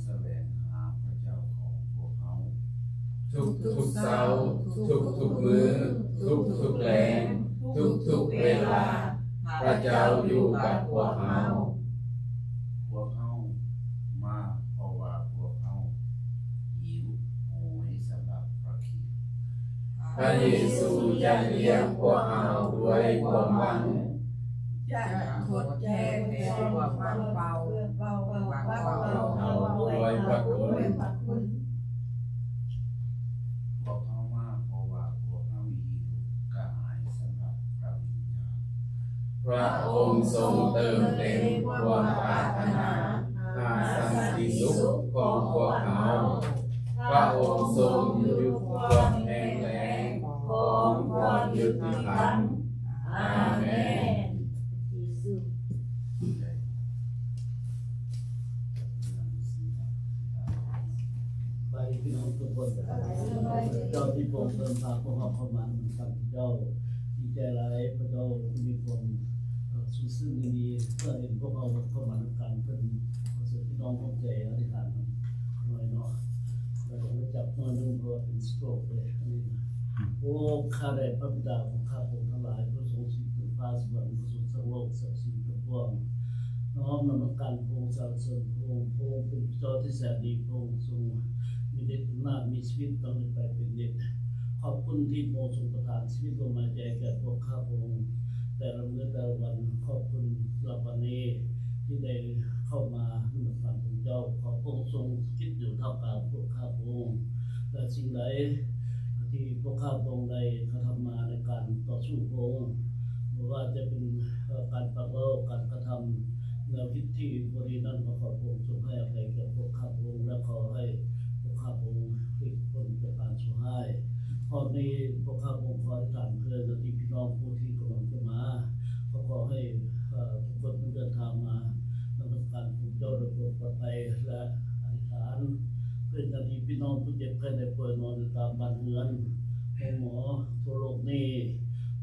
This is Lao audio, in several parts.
ສະແຫວງຫາພະເຈົ້າຂອງພວກເຮົາ ທຸກໆເຊົ້າ, ທຸກໆມື້, ທຸກໆແລງ, ທຸກໆເວລາ, ພະເຈົ້າຢູ່ກັບພວກເຮົາ. ພວກເຮົາມາ ເພາະວ່າພວກເຮົາຫິວໂຫຍສຳລັບພະຄຣິດ. ພະເຢຊູຈະລ້ຽງພວກເຮົາດ້ວຍຄວາມຫວັງ. ຈະທົດແທນຄວາມວ່າງເປົ່າຂອງພວກເຮົາດ້ວຍພະຄຸນ. ພວກເຮົາມາ ເພາະວ່າພວກເຮົາຫິວກະຫາຍສຳລັບພະວິນຍານ. ພະອົງຊົງເຕີມເຕັມຄວາມປາດຖະໜາຫາສັນຕິສຸກຂອງພວກເຮົາ. ພະອົງຊົງຢຸດຄວາມແຫ້ງແລ້ງຂອງຄວາມຍຸຕິທຳ. ອາເມນ. ສະບາຍດີພີ່ນ້ອງທຸກຄົນ. ເຈົ້າທີ່ໂປຣດເພິ່ນພາພວກເຮົາເຂົ້າມານຳກັນ ເຈົ້າດີໃຈຫຼາຍ ພະເຈົ້າມີຄວາມ ເອີ ຊຸ່ມຊື່ນຍິນດີ ເມື່ອເຫັນພວກເຮົາເຂົ້າມານຳກັນ. ເພິ່ນຂໍເຊີນພີ່ນ້ອງຮ່ວມໃຈອະທິຖານນຳໜ້ອຍເນາະ ແລ້ວກໍໄດ້ຈັບໜ້ອຍໜຶ່ງ ເພາະວ່າເປັນສະໂຕຣກເລີຍ ອັນນີ້ນະ. ໂອ້ ຂ້າແດ່ພະບິດາຂອງຂ້າພະອົງທັງຫຼາຍ ຜູ້ຊົງສະຖິດເທິງຟ້າສະຫວັນ ຜູ້ຊົງສ້າງໂລກສັບສິ່ງທັງປວງ ນ້ອມນະມັດການພະອົງ ສັນລະເສີນພະອົງ. ພະອົງເປັນພະເຈົ້າທີ່ແສນດີ ພະອົງຊົງມີລິດອຳນາດ ມີຊີວິດຕັ້ງຢູ່ໄປເປັນນິດ. ຂອບຄຸນທີ່ພະອົງຊົງປະທານຊີວິດລົມຫາຍໃຈແກ່ພວກຂ້າພະອົງແຕ່ລະມື້ແຕ່ລະວັນ. ຂອບຄຸນສຳລັບວັນນີ້ທີ່ໄດ້ເຂົ້າມານະມັດການພະເຈົ້າ. ຂໍພະອົງຊົງສະຖິດຢູ່ທ່າມກາງພວກຂ້າພະອົງ ແລະ ສິ່ງໃດ ທີ່ພວກຂ້າພະອົງໄດ້ກະທຳມາໃນການຕໍ່ສູ້ພະອົງ, ບໍ່ວ່າຈະເປັນ ເອີ ການປາກເວົ້າ, ການກະທຳ, ແນວຄິດທີ່ບໍ່ດີນັ້ນ, ຂໍພະອົງຊົງໃຫ້ອະໄພແກ່ພວກຂ້າພະອົງ ແລະ ຂໍໃຫ້ພວກຂ້າພະອົງຫຼີກພົ້ນຈາກການຊົ່ວຮ້າຍ. ຮອບນີ້ພວກຂ້າພະອົງຂໍອະທິຖານເພື່ອຍາດຕິພີ່ນ້ອງຜູ້ທີ່ກຳລັງຈະມາ, ຂໍ ຂໍໃຫ້ ເອີ ທຸກຄົນເດີນທາງມານະມັດການພະເຈົ້າໂດຍຄວາມປອດໄພ ແລະ ອະທິຖານເພື່ອຍາດຕິພີ່ນ້ອງຜູ້ເຈັບໄຂ້ໄດ້ປ່ວຍນອນຢູ່ຕາມບ້ານເຮືອນ ໂຮງໝໍທົ່ວໂລກນີ້.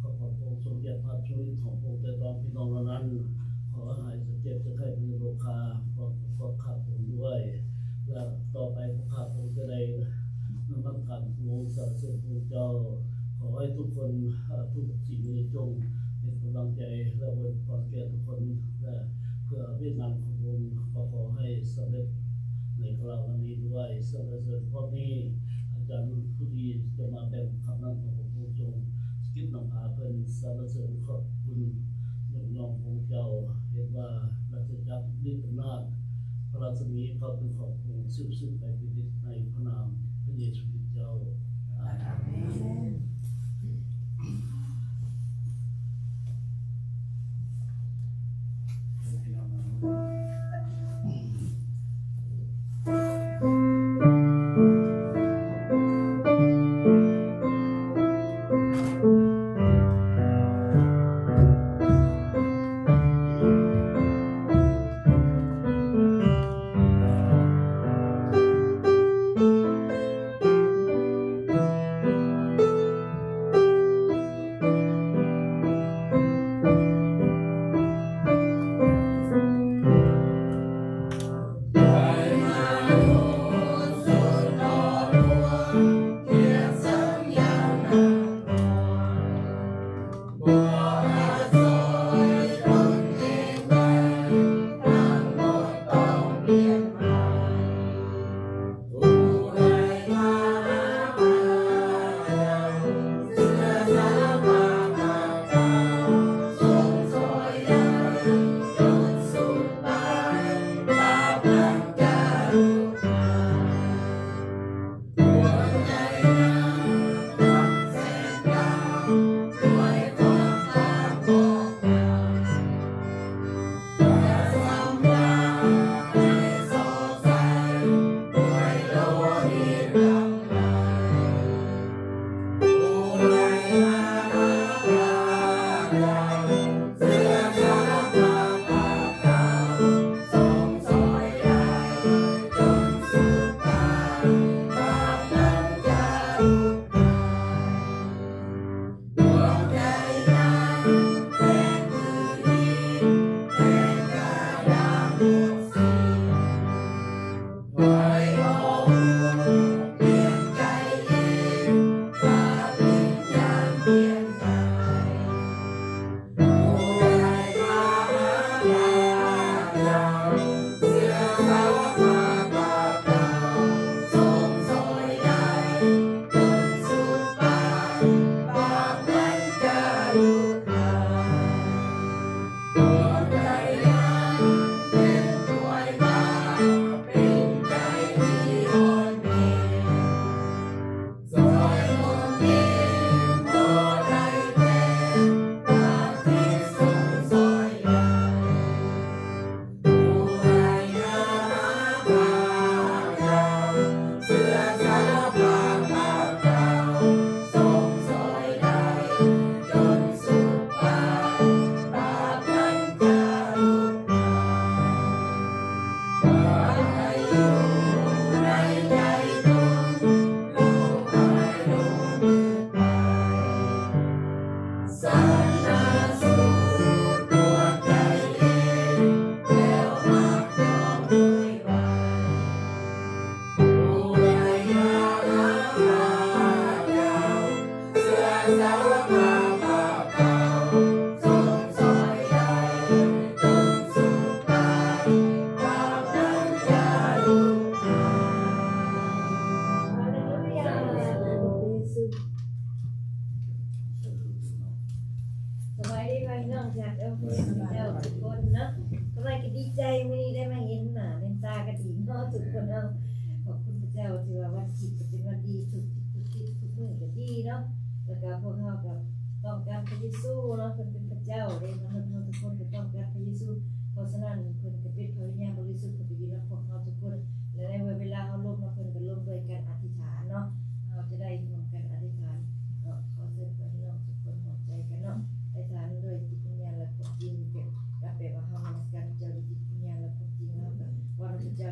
ຂໍ ຂໍພະອົງຊົງຢຽບພາບຊົງອິດຂອງພະອົງແຕະຕ້ອງພີ່ນ້ອງເຫຼົ່ານັ້ນ, ຂໍໃຫ້ຫາຍຈາກເຈັບຈາກໄຂ້ເປັນໂລຄາ ພ້ອມກັບພວກຂ້າພະອົງດ້ວຍ ແລະ ຕໍ່ໄປພວກຂ້າພະອົງຈະໄດ້ນະມັດການພະອົງ ສັນລະເສີນພະຄຸນເຈົ້າ. ຂໍໃຫ້ທຸກຄົນ ເອີ ທຸກສິ່ງນີ້ຈົ່ງເປັນກຳລັງໃຈ ແລະ ອວຍພອນແກ່ທຸກຄົນ ແລະ ເພື່ອວຽກງານຂອງພະອົງ ກໍຂໍໃຫ້ສຳເລັດໃນຄາລາວະນີ້ດ້ວຍ. ສັນລະເສີນພອນນີ້ ອາຈານຜູ້ທີ່ຈະມາແບ່ງຄຳນຳຂອງພະອົງ ຊົງສະກິດນຳພາເພິ່ນ. ສັນລະເສີນຂອບຄຸນຍົກຍ້ອງພະອົງເຈົ້າ ເຫັນວ່າລາຊະຈັກ ລິດອຳນາດ ພະລາຊະມີ ເຂົ້າເປັນຂອງພະອົງ ສືບໆໄປເປັນນິດ ໃນພະນາມພະເຢຊູຄຣິດເຈົ້າ. ອາເມນ.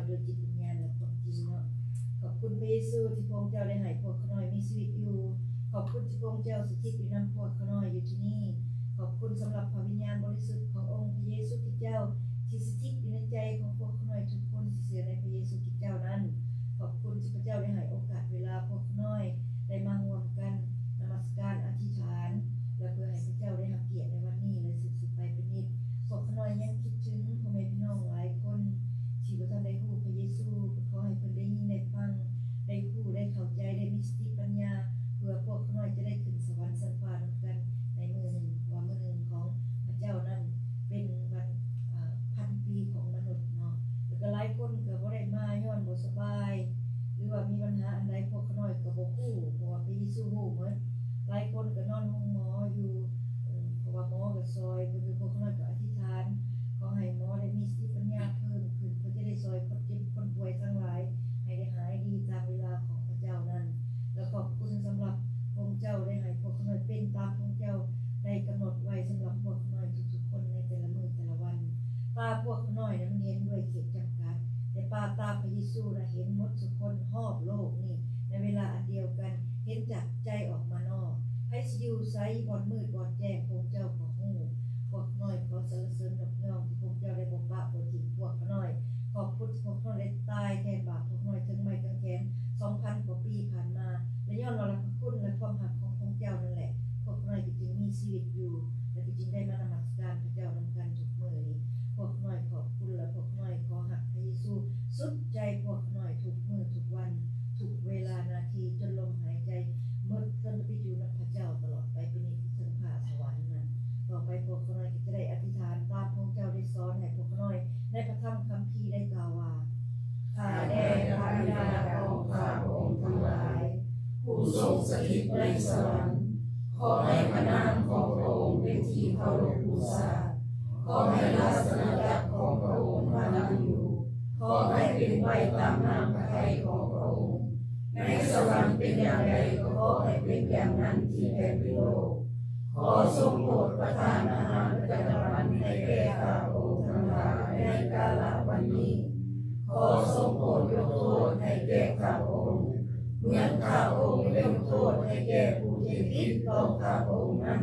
ດ້ວຍຈິດວິນຍານ ແລະ ຄວາມຈິງເນາະ. ຂອບຄຸນພະເຢຊູທີ່ພະອົງເຈົ້າໄດ້ໃຫ້ພວກຂ້ານ້ອຍມີຊີວິດຢູ່. ຂອບຄຸນທີ່ພະອົງເຈົ້າສະຖິດຢູ່ນຳພວກຂ້ານ້ອຍຢູ່ທີ່ນີ້. ຂອບຄຸນສຳລັບພະວິນຍານບໍລິສຸດຂອງອົງພະເຢຊູຄຣິສເຈົ້າ ທີ່ສະຖິດຢູ່ໃນໃຈຂອງພວກຂ້ານ້ອຍທຸກຄົນທີ່ເຊື່ອໃນພະເຢຊູຄຣິສເຈົ້ານັ້ນ. ຂອບຄຸນທີ່ພະເຈົ້າໄດ້ໃຫ້ໂອກາດເວລາພວກຂ້ານ້ອຍໄດ້ມາຮ່ວມກັນນະມັດສະການອະທິຖານ ແລະ ເພື່ອໃຫ້ພະເຈົ້າໄດ້ຮັບກຽດໃນວັນນີ້ ແລະ ສືບໆໄປເປັນນິດ. ພວກຂ້ານ້ອຍຍັງຄິດເຖິງພໍ່ແມ່ພີ່ນ້ອງຫຼາຍຄົນທີ່ບໍ່ທັນໄດ້ຮູ້ພະເຢຊູ. ຂໍໃຫ້ເພິ່ນໄດ້ຍິນໄດ້ຟັງ ໄດ້ຮູ້ໄດ້ເຂົ້າໃຈ ໄດ້ມີສະຕິປັນຍາ ເພື່ອພວກຂ້ານ້ອຍຈະໄດ້ຂຶ້ນສະຫວັນຊັ້ນຟ້ານຳກັນໃນມື້ໜຶ່ງ ເພາະວ່າມື້ໜຶ່ງຂອງພະເຈົ້ານັ້ນເປັນວັນ ເອີ ພັນປີຂອງມະນຸດເນາະ. ແລ້ວກໍຫຼາຍຄົນກໍບໍ່ໄດ້ມາຍ້ອນບໍ່ສະບາຍ ຫຼືວ່າມີບັນຫາອັນໃດ ພວກຂ້ານ້ອຍກໍບໍ່ຮູ້ ເພາະວ່າພະເຢຊູຮູ້ໝົດ. ຫຼາຍຄົນກໍນອນໂຮງໝໍຢູ່ ເອີ ເພາະວ່າໝໍກໍຊ່ອຍເພິ່ນຢູ່. ພວກຂ້ານ້ອຍກໍອະທິຖານ ຂໍໃຫ້ໝໍໄດ້ມີສະຕິປັນຍາເພີ່ມຂຶ້ນ ເພື່ອຈະໄດ້ຊ່ອຍຄົນເຈັບຄົນປ່ວຍທັງຫຼາຍ ໃຫ້ໄດ້ຫາຍດີຕາມເວລາຂອງພະເຈົ້ານັ້ນ. ແລະ ຂອບຄຸນສຳລັບພະອົງເຈົ້າໄດ້ໃຫ້ພວກຂ້ານ້ອຍເປັນຕາມພະອົງເຈົ້າໄດ້ກຳນົດໄວ້ສຳລັບພວກຂ້ານ້ອຍທຸກໆຄົນໃນແຕ່ລະມື້ແຕ່ລະວັນ. ຕາພວກຂ້ານ້ອຍນັ້ນມັນເຫັນດ້ວຍເຂດຈຳກັດ, ແຕ່ວ່າຕາພະເຢຊູນະເຫັນໝົດທຸກຄົນຮອບໂລກນີ້ໃນເວລາອັນດຽວກັນ, ເຫັນຈາກໃຈອອກມານອກ. ໃຜຊິຢູ່ໃສ, ບ່ອນມືດ ບ່ອນແຈ້ງ, ພະອົງເຈົ້າກໍຮູ້. ພວກຂ້ານ້ອຍຂໍສັນລະເສີນຍົກຍ້ອງທີ່ພະອົງເຈົ້າໄດ້ບໍ່ປະບໍ່ຖິ້ມພວກຂ້ານ້ອຍ. ຂອບຄຸນທີ່ພວກຂ້ານ້ອຍໄດ້ຕາຍແທນບາບພວກຂ້ານ້ອຍເທິງໄມ້ກາງແຂນສອງພັນກວ່າປີຜ່ານມາ, ແລະ ຍ້ອນວ່າລະພະຄຸນ ແລະ ຄວາມຮັກຂອງພະອົງເຈົ້ານັ້ນແຫຼະ ພວກຂ້ານ້ອຍກໍຈຶ່ງມີຊີວິດຢູ່ ແລະ ກໍຈຶ່ງໄດ້ມານະມັດສະການພະເຈົ້ານຳກັນທຸກມື້ນີ້. ພວກຂ້ານ້ອຍຂອບຄຸນ ແລະ ພວກຂ້ານ້ອຍຂໍຮັກພະເຢຊູສຸດໃຈພວກຂ້ານ້ອຍທຸກມື້ທຸກວັນ ທຸກເວລານາທີ ຈົນລົມຫາຍໃຈໝົດ, ຈົນໄປຢູ່ນຳພະເຈົ້າຕະຫຼອດໄປເປັນນິດເທິງຟ້າສະຫວັນນັ້ນ. ຕໍ່ໄປພວກຂ້ານ້ອຍກໍຈະໄດ້ອະທິຖານຕາມພະອົງເຈົ້າໄດ້ສອນໃຫ້ພວກຂ້ານ້ອຍໃນພະທຳຄຳພີໄດ້ກ່າວວ່າ, ຂ້າແດ່ພະບິດາຂອງຂ້າພະອົງທັງຫຼາຍ ຜູ້ຊົງສະຖິດໃນສະຫວັນ, ຂໍໃຫ້ພະນາມຂອງພະອົງເປັນທີ່ເຄົາລົບບູຊາ. ຂໍໃຫ້ລາຊະອານາຈັກຂອງພະອົງພານຳຢູ່. ຂໍໃຫ້ເປັນໄປຕາມນ້ຳພະໄທຂອງພະອົງ. ໃນສະຫວັນເປັນຢ່າງໃດ, ກໍຂໍໃຫ້ເປັນຢ່າງນັ້ນທີ່ແຜ່ນດິນໂລກ. ຂໍຊົງໂປດປະທານອາຫານປະຈຳວັນໃຫ້ແກ່ຂ້າພະອົງທັງຫຼາຍໃນກາລະວັນນີ້. ຂໍຊົງໂປດຍົກໂທດໃຫ້ແກ່ຂ້າພະອົງ ເໝືອນຂ້າພະອົງໄດ້ຍົກໂທດໃຫ້ແກ່ຜູ້ທີ່ຜິດຕໍ່ຂ້າພະອົງນັ້ນ,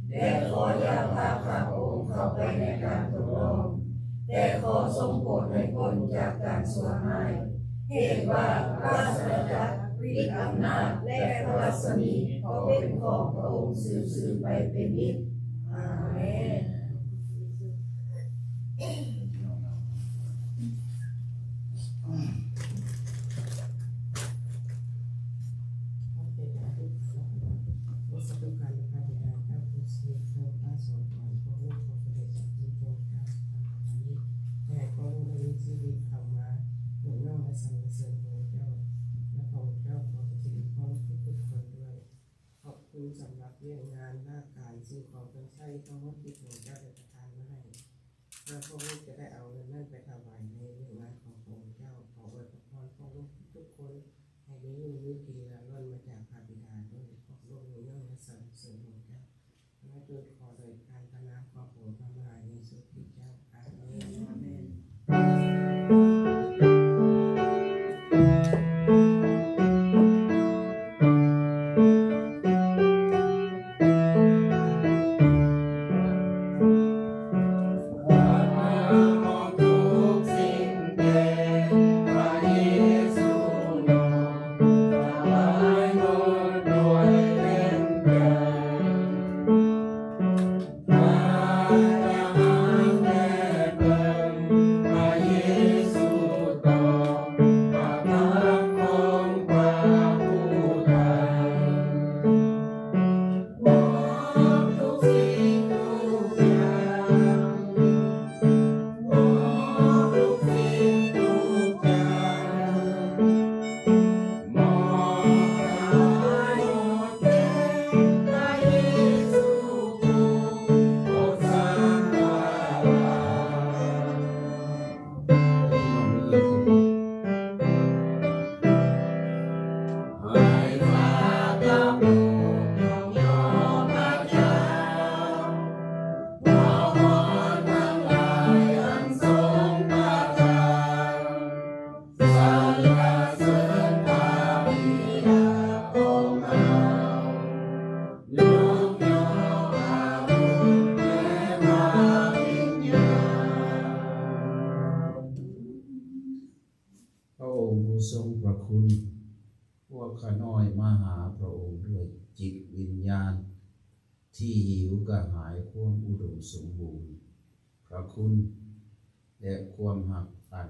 ແລະ ຂໍຢ່າພາຂ້າພະອົງເຂົ້າໄປໃນການທົດລອງ, ແຕ່ຂໍຊົງໂປດໃຫ້ພົ້ນຈາກການຊົ່ວຮ້າຍ. ເຫດວ່າລາຊະອານາຈັກ, ລິດອຳນາດ ແລະ ພະລັດສະໝີ ກໍເປັນຂອງພະອົງສືບໆໄປເປັນນິດ. ອາເມນ. ຂອບຄຸນສຳລັບວຽກງານລາການ, ສິ່ງຂອງເຄື່ອງໃຊ້ທັງໝົດທີ່ພະເຈົ້າໄດ້ປະທານມາໃຫ້. ເພື່ອພວກລູກຈະໄດ້ເອົາເງິນນັ້ນໄປຖວາຍໃນວຽກງານຂອງພະອົງເຈົ້າ. ຂໍອວຍພະພອນພວກລູກທຸກໆຄົນ ໃຫ້ໄດ້ຢູ່ມີກິນ ແລະ ລ້ນມາຈາກພະບິດາ. ໂດຍພວກລູກຍ້ອງ ແລະ ສັນລະເສີນພະອົງເຈົ້າ. ແລະ ໂດຍຂໍໂດຍຜ່ານພະນາມຂອງພະອົງພະມະຫາເຢຊູຄຣິສເຈົ້າ. ອາເມນ. ຄຸນ, ພວກຂ້ານ້ອຍມາຫາພຣະອົງດ້ວຍຈິດວິນຍານທີ່ຫິວກະຫາຍຄວາມອຸດົມສົມບູນ, ພຣະຄຸນ ແລະ ຄວາມຮັກອັນ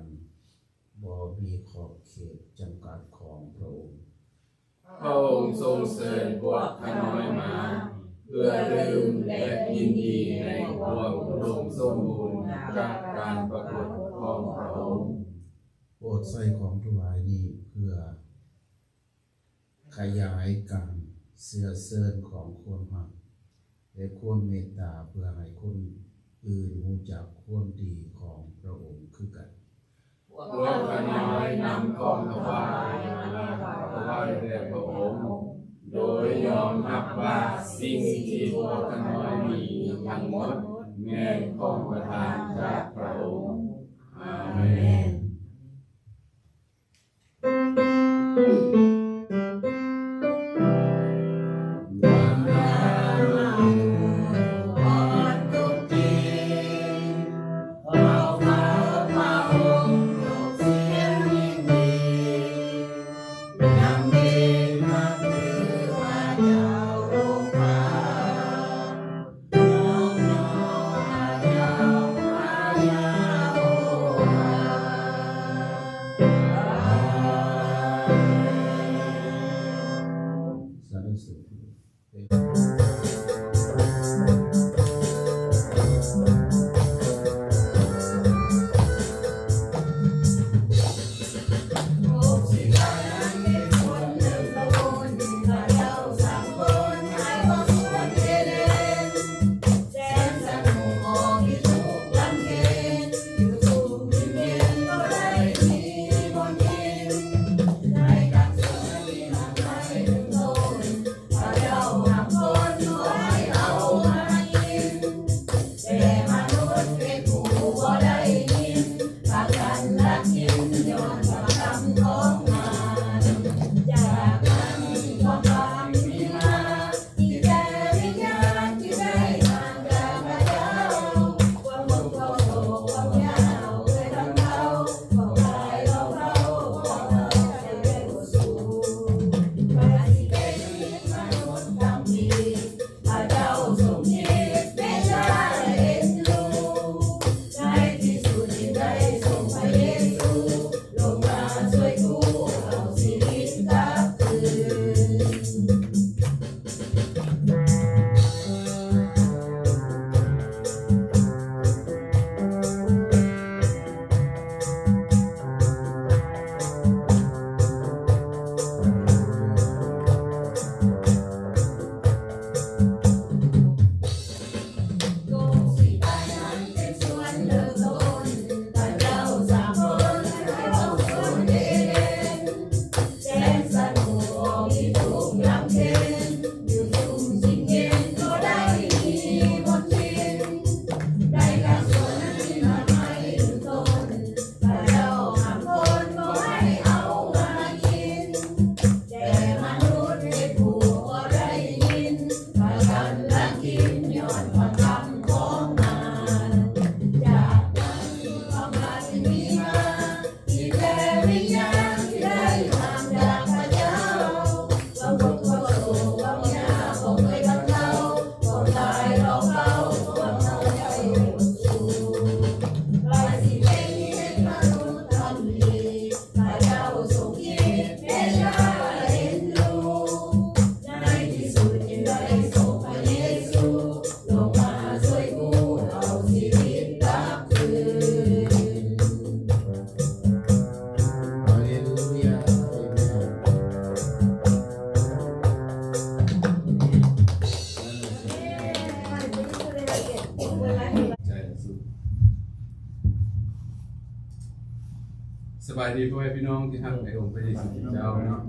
ບໍ່ມີຂອບເຂດຈຳກັດຂອງພຣະອົງ. ພຣະອົງຊົງເຊີນພວກຂ້ານ້ອຍມາ ເພື່ອດື່ມ ແລະ ຍິນດີໃນຄວາມອຸດົມສົມບູນຈາກການປາກົດຂອງພຣະອົງ. ໂປດໃຊ້ຂອງຖວາຍນີ້ເພື່ອຂະຫຍາຍການເຊື້ອເຊີນຂອງຄວາມຮັກ ແລະ ຄວາມເມດຕາ ເພື່ອໃຫ້ຄົນອື່ນຮູ້ຈັກຄວາມດີຂອງພຣະອົງຄືກັນ. ພວກຂ້ານ້ອຍນຳຂອງຖວາຍມາຖວາຍແດ່ພຣະອົງ, ໂດຍຍອມຮັບວ່າສິ່ງທີ່ພວກຂ້ານ້ອຍມີທັງໝົດແມ່ນຂອງປະທານຈາກພຣະອົງ. ອາເມນ. ສະບາຍດີພໍ່ແມ່ພີ່ນ້ອງທີ່ຮັກໃນອົງພຣະເຢຊູຄຣິດເຈົ້າເນາະ.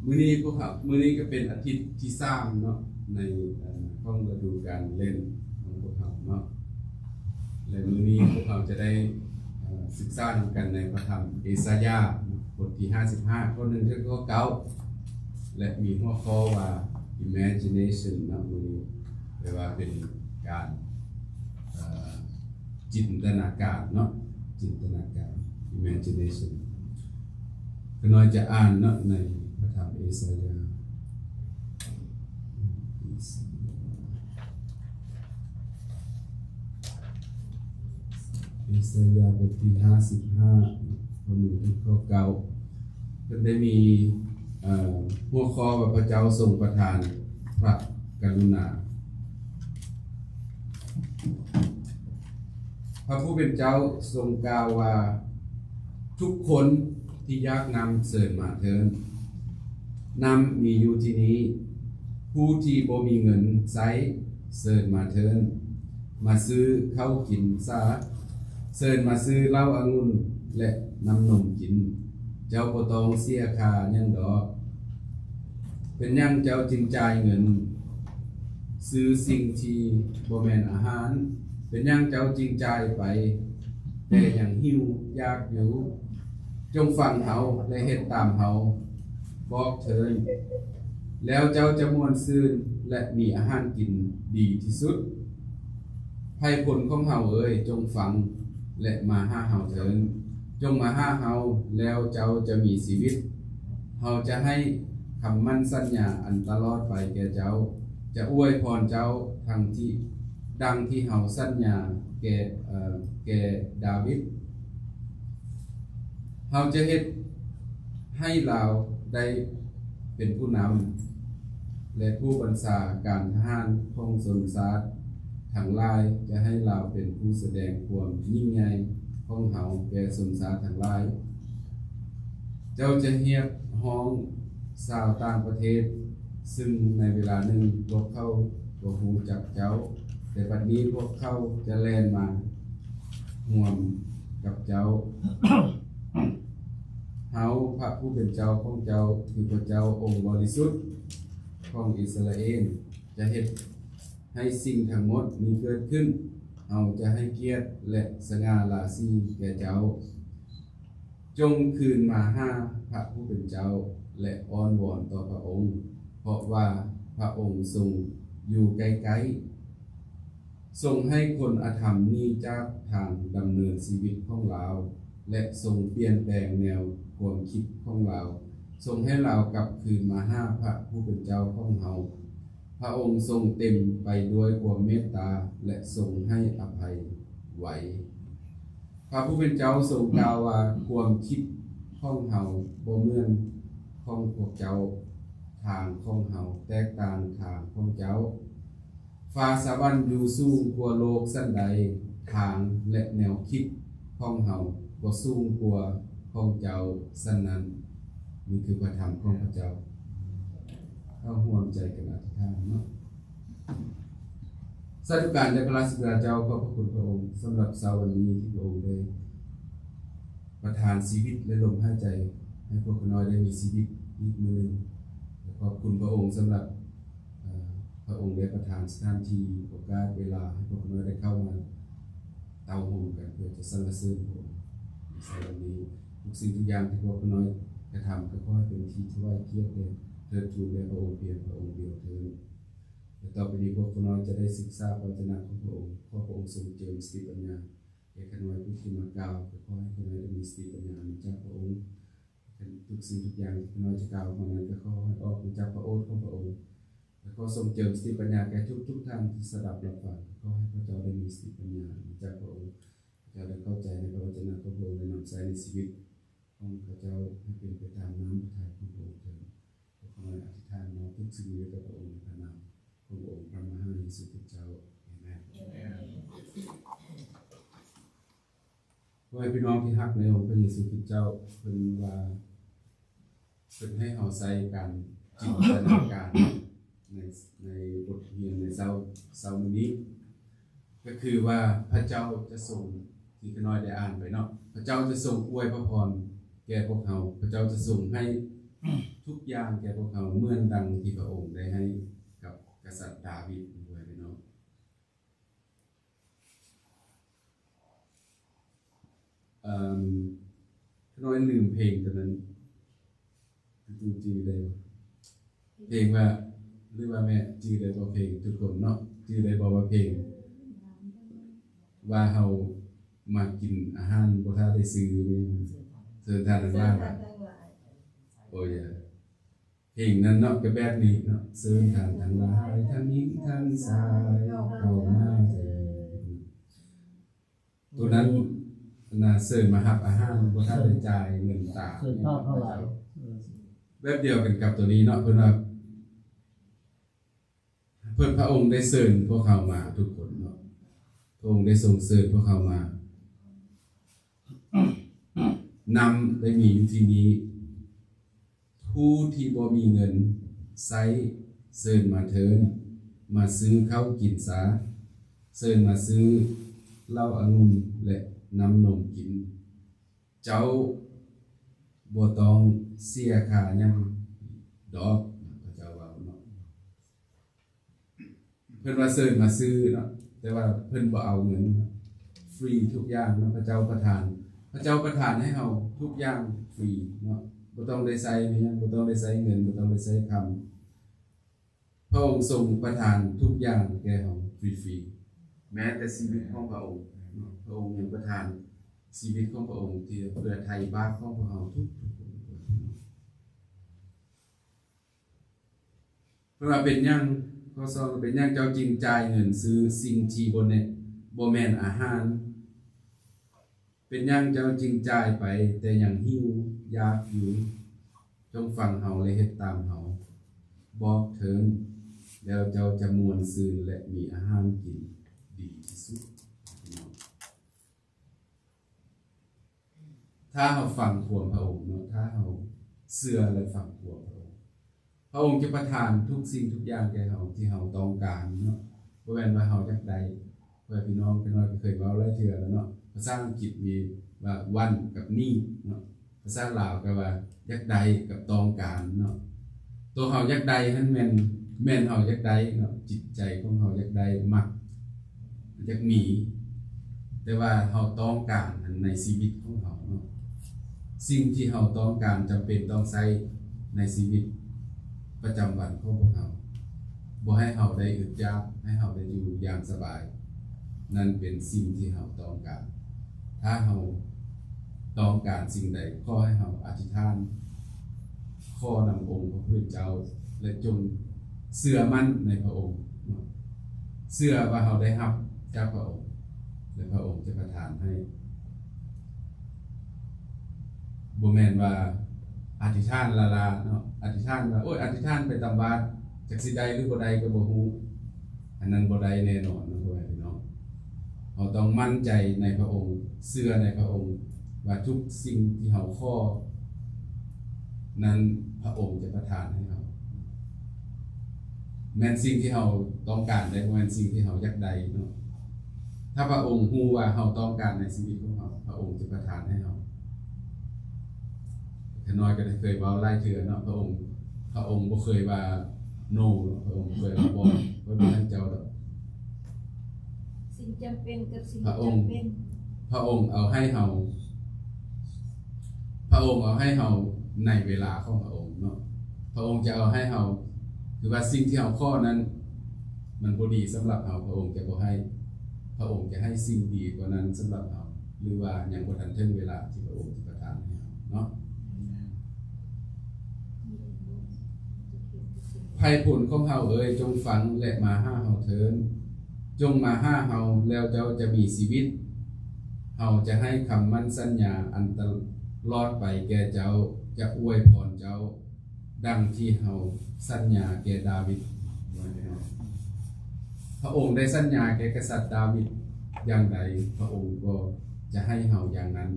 ມື້ນີ້ພວກເຮົາ ມື້ນີ້ກໍເປັນອາທິດທີສາມເນາະ ໃນ ເອີ ຂອງລະດູການເລນຂອງພວກເຮົາເນາະ ແລະ ມື້ນີ້ພວກເຮົາຈະໄດ້ ເອີ ສຶກສານຳກັນໃນພະທຳເອສາຍາ ບົດທີຫ້າສິບຫ້າ ຂໍ້ໜຶ່ງ ເຖິງຂໍ້ເກົ້າ ແລະ ມີຫົວຂໍ້ວ່າ Imagination ເນາະ ມື້ນີ້ ແປວ່າເປັນການ ເອີ ຈິນຕະນາການເນາະ ຈິນຕະນາການ Imagination. ຂ້ານ້ອຍຈະອ່ານເນາະ ໃນພະທຳເອສາຍາ ເອສາຍາບົດທີຫ້າສິບຫ້າ ຂໍ້ໜຶ່ງເຖິງຂໍ້ເກົ້າ ເພິ່ນໄດ້ມີ ເອີ ຫົວຂໍ້ວ່າ ພະເຈົ້າຊົງປະທານພະກະລຸນາ. ພະຜູ້ເປັນເຈົ້າຊົງກ່າວວ່າ, ທຸກຄົນທີ່ຢາກນ້ຳເຊີນມາເທີ້ນ, ນ້ຳມີຢູ່ທີ່ນີ້. ຜູ້ທີ່ບໍ່ມີເງິນໃຊ້ເຊີນມາເທີ້ນ, ມາຊື້ເຂົ້າກິນຊາ, ເຊີນມາຊື້ເຫຼົ້າອະງຸ່ນ ແລະ ນ້ຳນົມກິນ. ເຈົ້າບໍ່ຕ້ອງເສຍຄ່າຫຍັງດອກ. ເປັນຫຍັງເຈົ້າຈຶ່ງຈ່າຍເງິນຊື້ສິ່ງທີ່ບໍ່ແມ່ນອາຫານ? ເປັນຫຍັງເຈົ້າຈຶ່ງຈ່າຍໄປ ແຕ່ຍັງຫິວຢາກຢູ່? ຈົ່ງຟັງເຮົາ ແລະ ເຮັດຕາມເຮົາບອກເທີ້ນ, ແລ້ວເຈົ້າຈະມ່ວນຊື່ນ ແລະ ມີອາຫານກິນດີທີ່ສຸດ. ໄພພົນຂອງເຮົາເອີຍ, ຈົ່ງຟັງ ແລະ ມາຫາເຮົາເທີ້ນ. ຈົ່ງມາຫາເຮົາ, ແລ້ວເຈົ້າຈະມີຊີວິດ. ເຮົາຈະໃຫ້ຄຳໝັ້ນສັນຍາອັນຕະຫຼອດໄປແກ່ເຈົ້າ, ຈະອວຍພອນເຈົ້າທັງທີ່ ດັ່ງທີ່ເຮົາສັນຍາແກ່ ເອີ ແກ່ດາວິດ. ເຮົາຈະເຮັດໃຫ້ລາວໄດ້ເປັນຜູ້ນຳ ແລະ ຜູ້ບັນຊາການທະຫານຂອງຊົນຊາດທັງຫຼາຍ, ຈະໃຫ້ລາວເປັນຜູ້ສະແດງຄວາມຍິ່ງໃຫຍ່ຂອງເຮົາແກ່ຊົນຊາດທັງຫຼາຍ. ເຈົ້າຈະຮຽກຮ້ອງຊາວຕ່າງປະເທດ, ຊຶ່ງໃນເວລາໜຶ່ງພວກເຂົາບໍ່ຮູ້ຈັກເຈົ້າ, ແຕ່ບັດນີ້ພວກເຂົາຈະແລ່ນມາຮ່ວມກັບເຈົ້າ. ເຮົາ, ພະຜູ້ເປັນເຈົ້າຂອງເຈົ້າ, ຄືພະເຈົ້າອົງບໍລິສຸດຂອງອິດສະຣາເອນ, ຈະເຮັດໃຫ້ສິ່ງທັງໝົດນີ້ເກີດຂຶ້ນ. ເຮົາຈະໃຫ້ກຽດ ແລະ ສະຫງ່າລາສີແກ່ເຈົ້າ. ຈົ່ງຄືນມາຫາພະຜູ້ເປັນເຈົ້າ ແລະ ອ້ອນວອນຕໍ່ພະອົງ, ເພາະວ່າພະອົງຊົງຢູ່ໃກ້ໆ. ຊົງໃຫ້ຄົນອະທຳໜີຈາກທາງດຳເນີນຊີວິດຂອງລາວ ແລະ ຊົງປ່ຽນແປງແນວຄວາມຄິດຂອງລາວ, ຊົງໃຫ້ລາວກັບຄືນມາຫາພະຜູ້ເປັນເຈົ້າຂອງເຮົາ. ພະອົງຊົງເຕັມໄປດ້ວຍຄວາມເມດຕາ ແລະ ຊົງໃຫ້ອະໄພໄວ. ພະຜູ້ເປັນເຈົ້າຊົງກ່າວວ່າ, ຄວາມຄິດຂອງເຮົາບໍ່ເໝືອນຂອງພວກເຈົ້າ, ທາງຂອງເຮົາແຕກຕ່າງທາງຂອງເຈົ້າ. ຟ້າສະຫວັນຢູ່ສູງກວ່າໂລກສັນໃດ, ທາງ ແລະ ແນວຄິດຂອງເຮົາກໍສູງກວ່າຂອງເຈົ້າສັນນັ້ນ. ນີ້ຄືພະທຳຂອງພະເຈົ້າ. ເຮົາຮ່ວມໃຈກັນອະທິຖານເນາະ. ສາທຸການແດ່ພະລາຊະບິດາເຈົ້າ, ຂອບພະຄຸນພະອົງສຳລັບເຊົ້າວັນນີ້ທີ່ພະອົງໄດ້ປະທານຊີວິດ ແລະ ລົມຫາຍໃຈໃຫ້ພວກຂ້ານ້ອຍໄດ້ມີຊີວິດອີກມື້ໜຶ່ງ. ແລະ ຂອບຄຸນພະອົງສຳລັບ ເອີ ພະອົງໄດ້ປະທານສະຖານທີ່, ໂອກາດ, ເວລາໃຫ້ພວກຂ້ານ້ອຍໄດ້ເຂົ້າມາເຕົ້າໂຮມກັນ ເພື່ອຈະສັນລະເສີນພະອົງໃນເຊົ້າວັນນີ້. ທຸກສິ່ງທຸກຢ່າງທີ່ພວກຂ້ານ້ອຍກະທຳ ກໍຂໍໃຫ້ເປັນທີ່ຖວາຍກຽດ ແລະ ເທີດທູນແດ່ພະອົງພຽງພະອົງດຽວເທີ້ນ. ແລະ ຕໍ່ໄປນີ້ພວກຂ້ານ້ອຍຈະໄດ້ສຶກສາພະວະຈະນະຂອງພະອົງ. ຂໍພະອົງຊົງເຈີມສະຕິປັນຍາແກ່ຂ້ານ້ອຍຜູ້ທີ່ມາກ່າວ, ກໍຂໍໃຫ້ຂ້ານ້ອຍໄດ້ມີສະຕິປັນຍາມາຈາກພະອົງ. ທຸກສິ່ງທຸກຢ່າງທີ່ຂ້ານ້ອຍຈະກ່າວອອກມານັ້ນ ກໍຂໍໃຫ້ອອກມາຈາກພະໂອດຂອງພະອົງ. ແລະ ຂໍຊົງເຈີມສະຕິປັນຍາແກ່ທຸກໆທ່ານທີ່ສະດັບຮັບຟັງ. ຂໍໃຫ້ພວກເຈົ້າໄດ້ມີສະຕິປັນຍາມາຈາກພະອົງ, ເຈົ້າໄດ້ເຂົ້າໃຈໃນພະວະຈະນະຂອງພະອົງ ແລະ ນຳໃຊ້ໃນຊີວິດຂອງເຂົາເຈົ້າໃຫ້ເປັນໄປຕາມນ້ຳພະໄທຂອງພະອົງເທີ້ນ. ພວກຂ້ານ້ອຍອະທິຖານມອບທຸກສິ່ງນີ້ໄວ້ກັບພະອົງ ໃນພະນາມຂອງອົງພະມະຫາເຢຊູຄຣິສເຈົ້າ. ອາເມນ. ພໍ່ແມ່ພີ່ນ້ອງທີ່ຮັກໃນອົງພະເຢຊູຄຣິສເຈົ້າ, ເພິ່ນວ່າ ເພິ່ນໃຫ້ເຮົາໃຊ້ການຈິນຕະນາການໃນ ໃນບົດຮຽນໃນເຊົ້າ ເຊົ້າມື້ນີ້ ກໍຄືວ່າພະເຈົ້າຈະຊົງ ທີ່ຂ້ານ້ອຍໄດ້ອ່ານໄປເນາະ, ພະເຈົ້າຈະຊົງອວຍພະພອນແກ່ພວກເຮົາ, ພະເຈົ້າຈະຊົງໃຫ້ທຸກຢ່າງແກ່ພວກເຮົາ ເໝືອນດັ່ງທີ່ພະອົງໄດ້ໃຫ້ກັບກະສັດດາວິດ ເພື່ອນພີ່ນ້ອງ. ເອີ່ມ ຂ້ານ້ອຍລືມເພງຕົວນັ້ນ ຕູໆຈື່ໄດ້ບໍ່? ເພງວ່າ ຫຼືວ່າແມ່ຈື່ໄດ້ບໍ່? ເພງທຸກຄົນເນາະ ຈື່ໄດ້ບໍ່ວ່າເພງ ວ່າເຮົາມາກິນອາຫານບໍ່ຖ້າໄດ້ຊື້ນີ້ ເຊີນທ່ານທັງຫຼາຍ. ໂອ້ຍ ເພງນັ້ນເນາະ ກໍແບບນີ້ເນາະ ເຊີນທ່ານທັງຫຼາຍ ທັງຍິງທັງຊາຍ ເຂົ້າມາເທີດ. ໂຕນັ້ນນະ ເຊີນມາຮັບອາຫານ ບໍ່ທັນໄດ້ຈ່າຍເງິນຕາ ເຊີນເຂົ້າທັງຫຼາຍ. ແບບດຽວກັນກັບໂຕນີ້ເນາະ ເພິ່ນວ່າ ເພິ່ນ ພະອົງໄດ້ເຊີນພວກເຮົາມາທຸກຄົນເນາະ, ພະອົງໄດ້ຊົງເຊີນພວກເຮົາມາ. ນ້ຳໄດ້ມີຢູ່ທີ່ນີ້, ຜູ້ທີ່ບໍ່ມີເງິນໃຊ້ ເຊີນມາເທີນ, ມາຊື້ເຂົ້າກິນຊາ, ເຊີນມາຊື້ເຫຼົ້າອະງຸ່ນ ແລະ ນ້ຳນົມກິນ. ເຈົ້າບໍ່ຕ້ອງເສຍຄ່າຫຍັງດອກ, ພະເຈົ້າເວົ້າເນາະ. ເພິ່ນວ່າເຊີນມາຊື້ເນາະ, ແຕ່ວ່າເພິ່ນບໍ່ເອົາເງິນ, ຟຣີທຸກຢ່າງເນາະ, ພະເຈົ້າປະທານ, ພະເຈົ້າປະທານໃຫ້ເຮົາທຸກຢ່າງຟຣີເນາະ, ບໍ່ຕ້ອງໄດ້ໃຊ້ຫຍັງ, ບໍ່ຕ້ອງໄດ້ໃຊ້ເງິນ, ບໍ່ຕ້ອງໄດ້ໃຊ້ຄຳ. ພະອົງຊົງປະທານທຸກຢ່າງແກ່ເຮົາຟຣີໆ, ແມ້ແຕ່ຊີວິດຂອງພະອົງເນາະ, ພະອົງຍັງປະທານຊີວິດຂອງພະອົງທີ່ເພື່ອໄຖ່ບາບຂອງພວກເຮົາທຸກໆຄົນ. ເພິ່ນວ່າເປັນຫຍັງ, ຂໍ້ສອງ ເປັນຫຍັງເຈົ້າຈຶ່ງຈ່າຍເງິນຊື້ສິ່ງທີ່ບໍ່ແນ- ບໍ່ແມ່ນອາຫານ? ເປັນຫຍັງເຈົ້າຈຶ່ງຈ່າຍໄປແຕ່ຍັງຫິວຢາກຢູ່? ຈົ່ງຟັງເຮົາ ແລະ ເຮັດຕາມເຮົາບອກເທີນ, ແລ້ວເຈົ້າຈະມ່ວນຊື່ນ ແລະ ມີອາຫານກິນດີທີ່ສຸດ. ຖ້າເຮົາຟັງຄວາມພະອົງເນາະ, ຖ້າເຮົາເຊື່ອ ແລະ ຟັງຄວາມພະອົງ, ພະອົງຈະປະທານທຸກສິ່ງທຸກຢ່າງແກ່ເຮົາທີ່ເຮົາຕ້ອງການເນາະ, ບໍ່ແມ່ນວ່າເຮົາຢາກໄດ້. ເພື່ອພີ່ນ້ອງ ຂ້ານ້ອຍກໍເຄີຍເວົ້າຫຼາຍເທື່ອແລ້ວເນາະ, ພາສາອັງກິດມີວ່າ want ກັບ need ເນາະ, ພາສາລາວກໍວ່າຢາກໄດ້ກັບຕ້ອງການເນາະ. ຕົວເຮົາຢາກໄດ້ຫັ້ນແມ່ນ ແມ່ນເຮົາຢາກໄດ້ເນາະ, ຈິດໃຈຂອງເຮົາຢາກໄດ້ ມັກ ຢາກມີ, ແຕ່ວ່າເຮົາຕ້ອງການໃນຊີວິດຂອງເຮົາເນາະ, ສິ່ງທີ່ເຮົາຕ້ອງການ ຈຳເປັນຕ້ອງໃຊ້ໃນຊີວິດປະຈຳວັນຂອງພວກເຮົາ, ບໍ່ໃຫ້ເຮົາໄດ້ອຶດຢາກ, ໃຫ້ເຮົາໄດ້ຢູ່ຢ່າງສະບາຍ, ນັ້ນເປັນສິ່ງທີ່ເຮົາຕ້ອງການ. ຖ້າເຮົາຕ້ອງການສິ່ງໃດ, ຂໍໃຫ້ເຮົາອະທິຖານ ຂໍນຳອົງພະຜູ້ເປັນເຈົ້າ ແລະ ຈົ່ງເຊື່ອໝັ້ນໃນພະອົງເນາະ, ເຊື່ອວ່າເຮົາໄດ້ຮັບຈາກພະອົງ ແລະ ພະອົງຈະປະທານໃຫ້. ບໍ່ແມ່ນວ່າອະທິຖານລ້າໆເນາະ, ອະທິຖານວ່າ ໂອ້ຍ ອະທິຖານໄປຕາມບ້ານ ຈັກຊິໄດ້ຫຼືບໍ່ໄດ້ກໍບໍ່ຮູ້, ອັນນັ້ນບໍ່ໄດ້ແນ່ນອນເນາະ ພໍ່ແມ່ພີ່ນ້ອງ. ເຮົາຕ້ອງໝັ້ນໃຈໃນພະອົງ, ເຊື່ອໃນພະອົງວ່າທຸກສິ່ງທີ່ເຮົາຂໍນັ້ນ ພະອົງຈະປະທານໃຫ້ເຮົາ, ແມ່ນສິ່ງທີ່ເຮົາຕ້ອງການໄດ້, ບໍ່ແມ່ນສິ່ງທີ່ເຮົາຢາກໄດ້ເນາະ. ຖ້າພະອົງຮູ້ວ່າເຮົາຕ້ອງການໃນຊີວິດຂອງເຮົາ, ພະອົງຈະປະທານໃຫ້ເຮົາ. ຂ້ານ້ອຍກໍໄດ້ເຄີຍເວົ້າຫຼາຍເທື່ອເນາະ, ພະອົງ ພະອົງບໍ່ເຄີຍວ່າ no ເນາະ, ພະອົງບໍ່ເຄີຍວ່າບໍ່, ຂ້ອຍບໍ່ໃຫ້ເຈົ້າດອກ. ສິ່ງຈຳເປັນກັບສິ່ງບໍ່ຈຳເປັນ. ພະອົງ ພະອົງເອົາໃຫ້ເຮົາ, ພະອົງເອົາໃຫ້ເຮົາໃນເວລາຂອງພະອົງເນາະ. ພະອົງຈະເອົາໃຫ້ເຮົາ, ຄືວ່າສິ່ງທີ່ເຮົາຂໍນັ້ນ ມັນບໍ່ດີສຳລັບເຮົາ, ພະອົງຈະບໍ່ໃຫ້, ພະອົງຈະໃຫ້ສິ່ງດີກວ່ານັ້ນສຳລັບເຮົາ, ຫຼືວ່າຍັງບໍ່ທັນເຖິງເວລາທີ່ພະອົງຈະປະທານໃຫ້ເຮົາເນາະ. ໄພບຸນຂອງເຮົາເອີຍ, ຈົ່ງຟັງ ແລະ ມາຫາເຮົາເທີນ, ຈົ່ງມາຫາເຮົາ ແລ້ວເຈົ້າຈະມີຊີວິດ. ເຮົາຈະໃຫ້ຄຳໝັ້ນສັນຍາອັນຕະຫຼອດໄປແກ່ເຈົ້າ, ຈະອວຍພອນເຈົ້າ ດັ່ງທີ່ເຮົາສັນຍາແກ່ດາວິດ. ພະອົງໄດ້ສັນຍາແກ່ກະສັດດາວິດຢ່າງໃດ, ພະອົງກໍຈະໃຫ້ເຮົາຢ່າງນັ້ນ.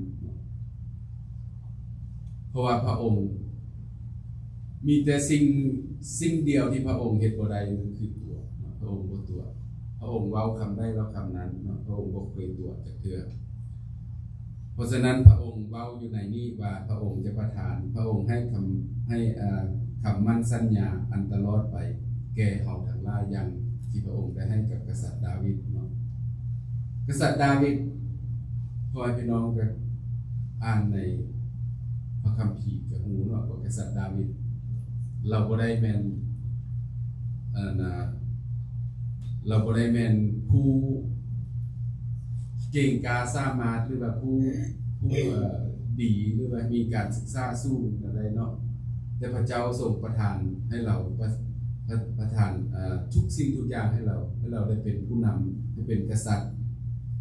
ເພາະວ່າພະອົງມີແຕ່ສິ່ງ, ສິ່ງດຽວທີ່ພະອົງເຮັດບໍ່ໄດ້ ນັ້ນຄືຕົວະ. ພະອົງບໍ່ຕົວະ. ພະອົງເວົ້າຄຳໃດເວົ້າຄຳນັ້ນເນາະ, ພະອົງບໍ່ເຄີຍຕົວະຈັກເທື່ອ. ເພາະສະນັ້ນ ພະອົງເວົ້າຢູ່ໃນນີ້ວ່າ ພະອົງຈະປະທານ, ພະອົງໃຫ້ຄຳ, ໃຫ້, ເອີ, ຄຳໝັ້ນສັນຍາອັນຕະຫຼອດໄປແກ່ເຮົາທັງຫຼາຍ ຢ່າງທີ່ພະອົງໄດ້ໃຫ້ກັບກະສັດດາວິດເນາະ. ກະສັດດາວິດ ພໍ່ແມ່ພີ່ນ້ອງກໍອ່ານໃນພະຄຳພີກໍຮູ້ເນາະ ວ່າກະສັດດາວິດ ລາວບໍ່ໄດ້ແມ່ນ ອັນນະ ລາວບໍ່ໄດ້ແມ່ນຜູ້ເກັ່ງກ້າສາມາດ ຫຼືວ່າຜູ້, ຜູ້, ເອີ, ດີ ຫຼືວ່າມີການສຶກສາສູງແນວໃດເນາະ. ແຕ່ພະເຈົ້າຊົງປະທານໃຫ້ເຮົາ ປະ ປະ ປະທານ ເອີ ທຸກສິ່ງທຸກຢ່າງໃຫ້ເຮົາ ໃຫ້ເຮົາໄດ້ເປັນຜູ້ນຳ ໄດ້ເປັນກະສັດ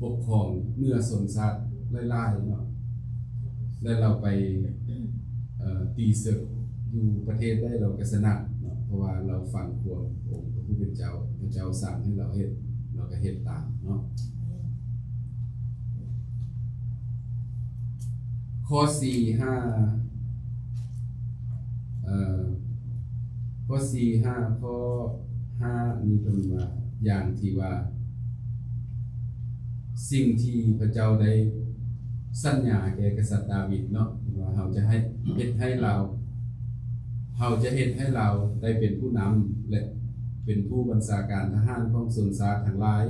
ປົກຄອງເໜືອຊົນຊາດຫຼາຍໆເນາະ ແລະ ເຮົາໄປ ເອີ ຕີເສິກຢູ່ປະເທດໃດ ເຮົາກໍຊະນະເນາະ ເພາະວ່າເຮົາຟັງຄວາມອົງພະຜູ້ເປັນເຈົ້າ ພະເຈົ້າສັ່ງໃຫ້ເຮົາເຮັດ ເຮົາກໍເຮັດຕາມເນາະ. ຂໍ້ສີ່ ຫ້າ ເອີ ຂໍ້ສີ່ ຫ້າ ຂໍ້ຫ້ານີ້ເພິ່ນວ່າ ຢ່າງທີ່ວ່າ ສິ່ງທີ່ພະເຈົ້າໄດ້ສັນຍາແກ່ກະສັດດາວິດເນາະ ວ່າເຮົາຈະໃຫ້ ເຮັດໃຫ້ລາວ ເຮົາຈະເຮັດໃຫ້ລາວໄດ້ເປັນຜູ້ນຳ ແລະ ເປັນຜູ້ບັນຊາການທະຫານຂອງຊົນຊາດທັງຫຼາຍ,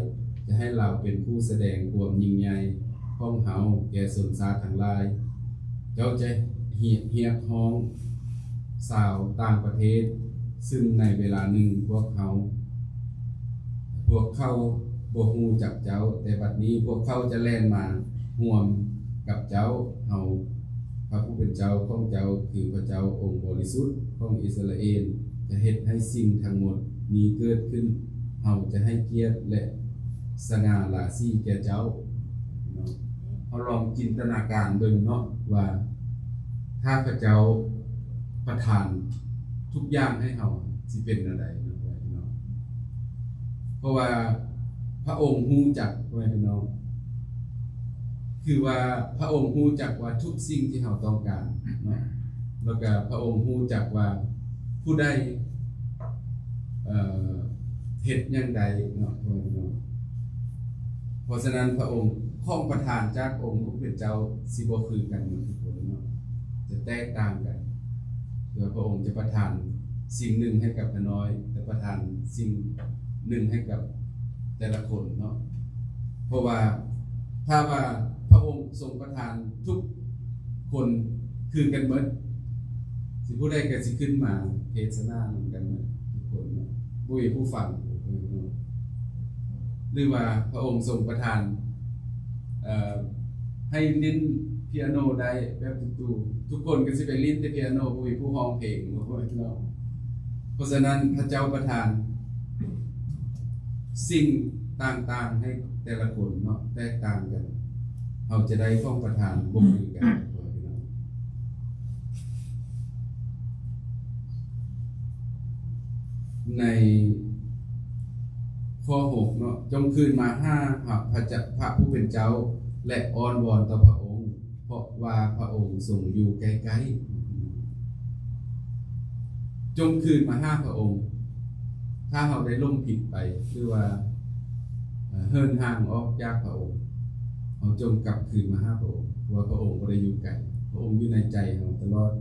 ຈະໃຫ້ລາວເປັນຜູ້ສະແດງຄວາມຍິ່ງໃຫຍ່ຂອງເຮົາແກ່ຊົນຊາດທັງຫຼາຍ. ເຈົ້າຈະຮຽກ ຮຽກຮ້ອງຊາວຕ່າງປະເທດ, ຊຶ່ງໃນເວລາໜຶ່ງພວກເຮົາ ພວກເຂົາບໍ່ຮູ້ຈັກເຈົ້າ, ແຕ່ບັດນີ້ພວກເຂົາຈະແລ່ນມາຮ່ວມກັບເຈົ້າ. ເຮົາ ພະຜູ້ເປັນເຈົ້າຂອງເຈົ້າ ຄືພະເຈົ້າອົງບໍລິສຸດຂອງອິດສະຣາເອນ ຈະເຮັດໃຫ້ສິ່ງທັງໝົດນີ້ເກີດຂຶ້ນ. ເຮົາຈະໃຫ້ກຽດ ແລະ ສະຫງ່າລາສີແກ່ເຈົ້າ. ເຮົາລອງຈິນຕະນາການເບິ່ງເນາະວ່າ ຖ້າພະເຈົ້າປະທານທຸກຢ່າງໃຫ້ເຮົາ ຊິເປັນແນວໃດເນາະ ເນາະ? ເພາະວ່າພະອົງຮູ້ຈັກ ພໍ່ແມ່ພີ່ນ້ອງ ຄືວ່າພະອົງຮູ້ຈັກວ່າທຸກສິ່ງທີ່ເຮົາຕ້ອງການເນາະ ແລ້ວກະພະອົງຮູ້ຈັກວ່າຜູ້ໃດ ເອີ ເຮັດຫຍັງໄດ້ເນາະ ພໍ່ແມ່ພີ່ນ້ອງ. ເພາະສະນັ້ນ ພະອົງຂອງປະທານຈາກອົງຜູ້ເປັນເຈົ້າຊິບໍ່ຄືກັນໝົດທຸກຄົນເນາະ ຈະແຕກຕ່າງກັນ. ຄືວ່າພະອົງຈະປະທານສິ່ງໜຶ່ງໃຫ້ກັບຂ້ານ້ອຍ ແລະ ປະທານສິ່ງໜຶ່ງໃຫ້ກັບແຕ່ລະຄົນເນາະ. ເພາະວ່າຖ້າວ່າພະອົງຊົງປະທານທຸກຄົນຄືກັນໝົດ ຊິຜູ້ໃດກໍຊິຂຶ້ນມາເທດສະໜານຳກັນໝົດທຸກຄົນເນາະ ບໍ່ມີຜູ້ຟັງ ຫຼືວ່າພະອົງຊົງປະທານ ເອີ ໃຫ້ຫຼິ້ນປຽໂນໄດ້ແບບຕຸ່ໆ ທຸກຄົນກໍຊິໄປຫຼິ້ນແຕ່ປຽໂນ ບໍ່ມີຜູ້ຮ້ອງເພງເນາະ. ເພາະສະນັ້ນ ພະເຈົ້າປະທານສິ່ງຕ່າງໆໃຫ້ແຕ່ລະຄົນເນາະ ແຕກຕ່າງກັນ ເຮົາຈະໄດ້ຂອງປະທານບໍ່ຄືກັນ ໃນຂໍ້ຫົກເນາະ ຈົ່ງຄືນມາຫາພະເຈົ້າ ພະຜູ້ເປັນເຈົ້າ ແລະ ອ້ອນວອນຕໍ່ພະອົງ ເພາະວ່າພະອົງຊົງຢູ່ໃກ້ໆ. ຈົ່ງຄືນມາຫາພະອົງ. ຖ້າເຮົາໄດ້ຫຼົງຜິດໄປ ຫຼືວ່າ ເຫີນຫ່າງອອກຈາກພະອົງ ເຮົາຈົ່ງກັບຄືນມາຫາພະອົງ ເພາະວ່າພະອົງບໍ່ໄດ້ຢູ່ໄກ ພະອົງຢູ່ໃນໃຈເຮົາຕະຫຼອດ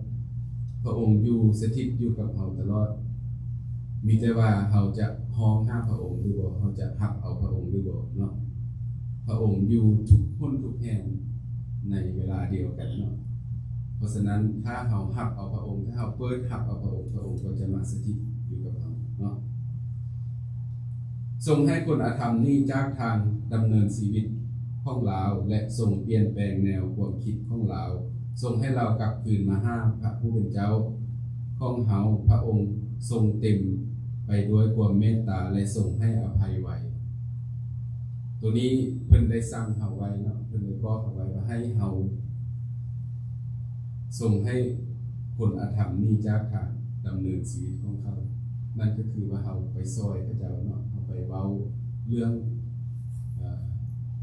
ພະອົງຢູ່ສະຖິດຢູ່ກັບເຮົາຕະຫຼອດ. ມີແຕ່ວ່າເຮົາຈະຮ້ອງຫາພະອົງຫຼືບໍ່ ເຮົາຈະຮັບເອົາພະອົງຫຼືບໍ່ເນາະ. ພະອົງຢູ່ທຸກຫົນທຸກແຫ່ງໃນເວລາດຽວກັນເນາະ. ເພາະສະນັ້ນ ຖ້າເຮົາຮັບເອົາພະອົງ ຖ້າເຮົາເປີດຮັບເອົາພະອົງ ພະອົງກໍຈະມາສະຖິດຢູ່ກັບເຮົາເນາະ. ຊົງໃຫ້ຄົນອະທຳໜີຈາກທາງດຳເນີນຊີວິດຂອງລາວ ແລະ ຊົງປ່ຽນແປງແນວຄວາມຄິດຂອງລາວ. ຊົງໃຫ້ລາວກັບຄືນມາຫາພະຜູ້ເປັນເຈົ້າຂອງເຮົາ. ພະອົງຊົງເຕັມໄປດ້ວຍຄວາມເມດຕາ ແລະ ຊົງໃຫ້ອະໄພໄວ. ໂຕນີ້ເພິ່ນໄດ້ສັ່ງເຮົາໄວ້ເນາະ ເພິ່ນໄດ້ບອກເຮົາໄວ້ວ່າໃຫ້ເຮົາ ຊົງໃຫ້ຄົນອະທຳໜີຈາກທາງດຳເນີນຊີວິດຂອງເຂົາ. ນັ້ນກໍຄືວ່າເຮົາໄປຊ່ອຍເຂົາເຈົ້າເນາະ ເຮົາໄປເວົ້າເລື່ອງ ເອີ